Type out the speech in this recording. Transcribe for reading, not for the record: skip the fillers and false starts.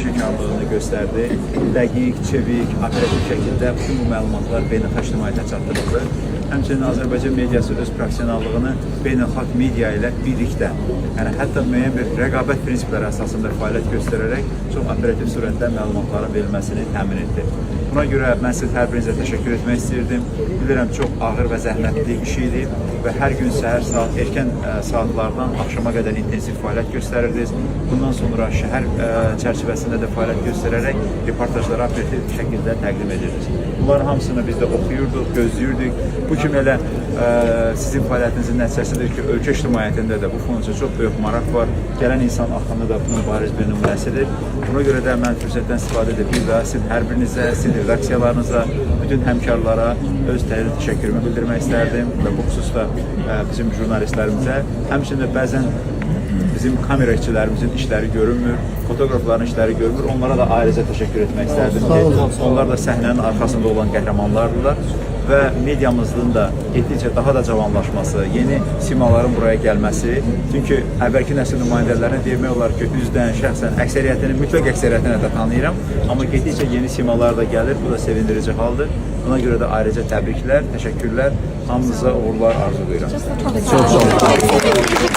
peşəkarlığını göstərdi. Dəqiq, çevik, operativ şəkildə bütün bu məlumatlar beynəlxalq ictimaiyyətə çatdırıldı. Həmçinin Azərbaycan mediası öz professionallığını beynəlxalq media ilə birlikdə, yəni hətta müəyyən bir rəqabət prinsipləri əsasında fəaliyyət göstərərək çox operativ surətdə məlumatların verilməsini təmin etdi. Buna görə mən sizin hər birinizə təşəkkür etmək istəyirdim. Bilirəm, çox ağır və zəhmətli iş idi və hər gün səhər saat erkən saatlardan axşama qədər intensiv fəaliyyət göstərirdiniz. Bundan sonra şəhər çərçivəsində də fəaliyyət göstərərək reportajları operativ şəkildə təqdim edirdiniz. Bunların hamısını biz də oxuyurduq, gözləyirdik. Bu kimi elə sizin fəaliyyətinizin nəticəsidir ki, ölkə ictimaiyyətində də bu fon üçün çox böyük maraq var. Gələn insan axını da bunun bariz bir nümunəsidir. Buna görə də mən fürsətdən istifadə edib bir daha sizin hər birinizə, sizin redaksiyalarınıza, bütün həmkarlara öz təşəkkürümü bildirmək istərdim və bu xüsusda bizim jurnalistlərimizə, həmçinin də bəzən bizim kamera işçilərimizin işləri görünmür, fotoqrafların işləri görünmür. Onlara da ayrıca təşəkkür etmək istərdim ki, onlar da səhnənin arxasında olan qəhrəmanlardırlar və mediamızın da getdikcə daha da cavanlaşması, yeni simaların buraya gəlməsi, çünki əvvəlki nəsil nümayəndələrini demək olar ki, üzdən, şəxsən əksəriyyətini, mütləq əksəriyyətini də tanıyıram, amma getdikcə yeni simalar da gəlir, bu da sevindirici haldır. Buna görə də ayrıca təbriklər, təşəkkürlər, hamınıza uğurlar arzulayıram. Çox sağ olun.